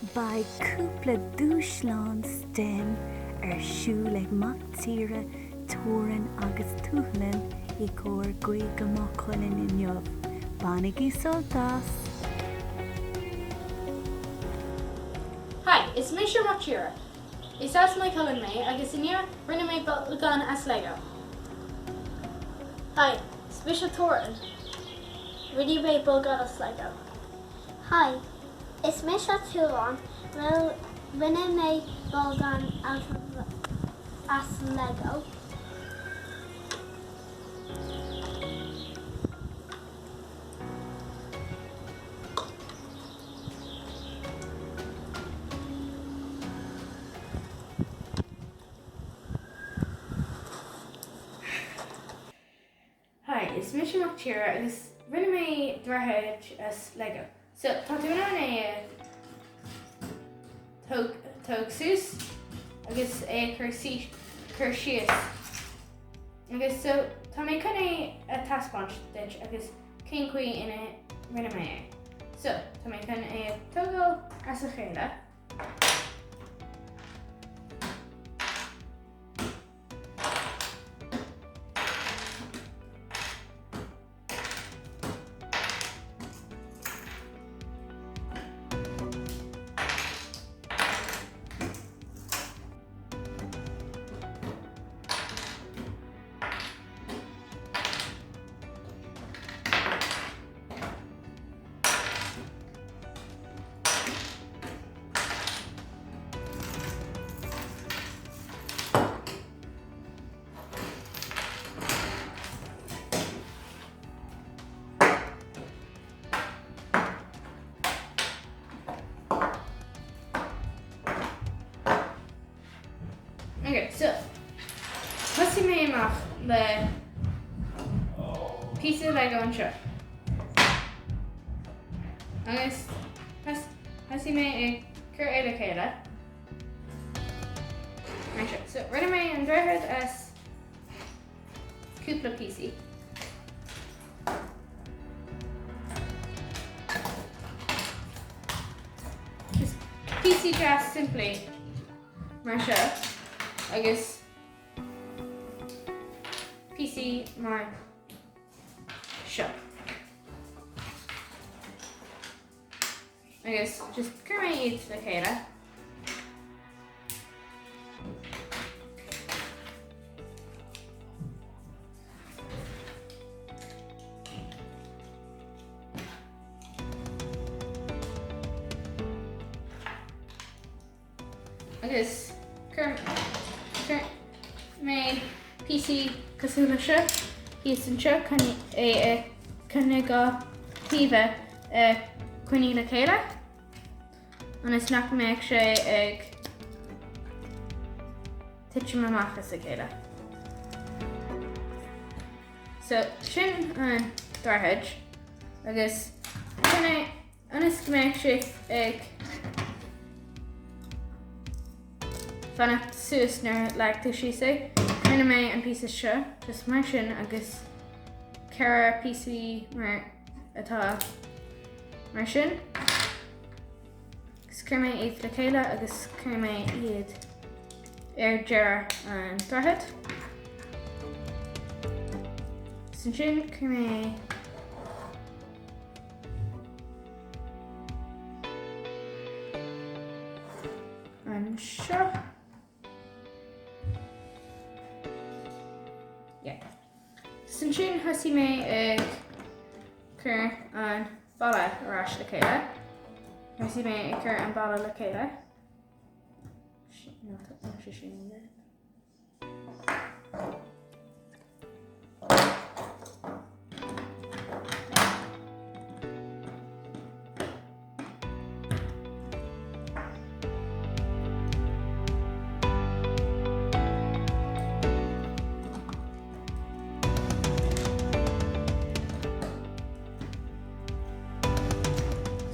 Beidh cúpla dúshlán stem ar siúl ag Mactíre, Torann agus Tuathlann i gcomhair Gaeilge Maigh Cuilinn inniu. Bainigí sult as! Hi, is mise Mactíre. Is as Maigh Cuilinn mé agus inniu rinne mé bolgán as Lego. Hi, is mise Torann. Rinne mé bolgán as Lego. Hi, is mise Tuathlann. Rinne mé bolgán out of as Lego. Hi, is mise Mactíre agus rinne mé droichead as Lego. So, tá tú in ann é a tóg suas agus é a chur cur síos. Agus so, tá mé chun é a taispeáint duit agus cén chaoi ina rinne mé é. So, tá mé chun é a tógáil as a chéile. Okay, so thosaigh mé amach le píosa Lego anseo. Agus thosaigh mé ag cur é le chéile. Mar seo. So rinne mé an droichead as cúpla píosaí. Just píosaí deas simplí mar seo agus píosaí mar seo. Agus just chuir mé iad le chéile. Agus chuir mé píosaí cosúil le seo thíos anseo chun é a chun na dhá taobh a choinneáil le chéile ionas nach mbeadh sé ag titim amach as a chéile. So sin an droichead agus chun é Ionas go mbeadh sé ag fanacht suas nuair a leag tú síos é, rinne mé an píosa seo just mar sin agus 4 píosaí mar atá mar sin. Agus chuir mé iad le chéile agus chuir mé iad ar deireadh an droichead. Agus ansin chuir mé Anseo. Yeah. So ansin thosaigh mé ag cur an balla ar ais le chéile. Thosaigh mé ag cur an balla le chéile. No, tá sé sin.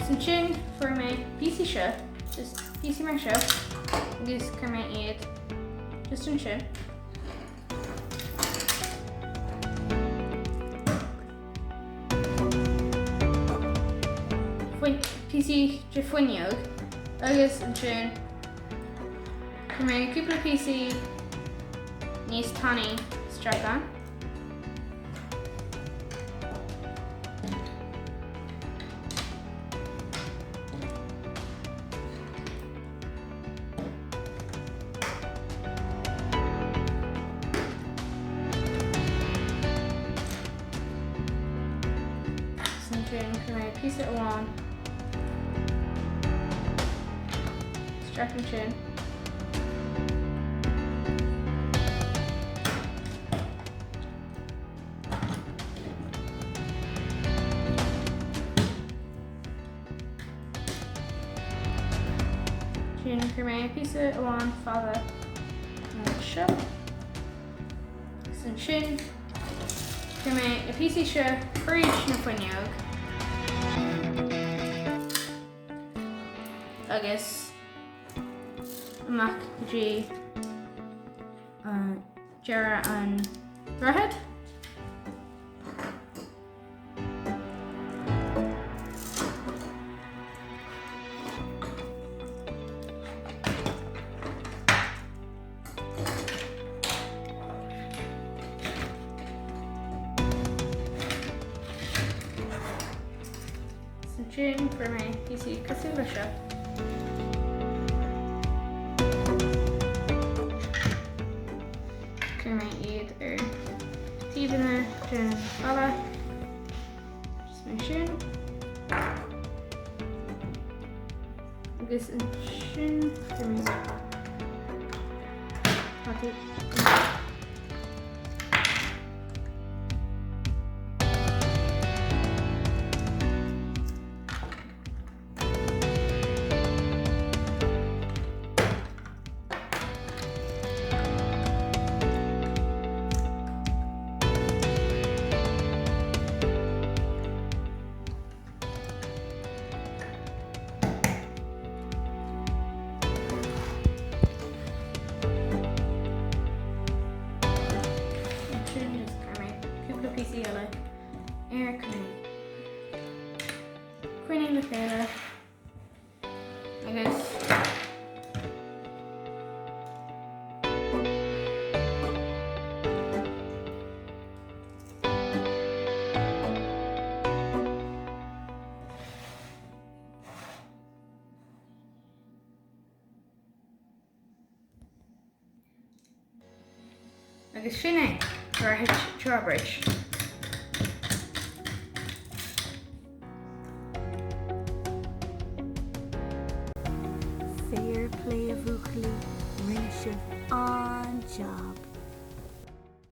Ansin fuair mé píosaí seo, just píosaí mar seo, agus chuir mé iad just ansin. Píosaí de fuinneog. Agus ansin chuir mé cúpla píosaí níos tanaí isteach ann. Ansin chuir mé píosa amháin isteach ansin. Ansin chuir mé píosa amháin fada anseo. Agus ansin chuir mé na píosaí seo fríd na fuinneog. Agus amach go dtí deireadh an droichead. Ansin chuir mé píosaí cosúil le seo. Chuir mé iad ar taobhanna den bhalla. Just mar sin. Agus ansin chuir mé hataí. Cúpla píosaí eile ar Coinneáil le chéile agus Agus sin é, Droichead Drawbridge. Fair play a bhuachaillí, rinne sibh an-jab.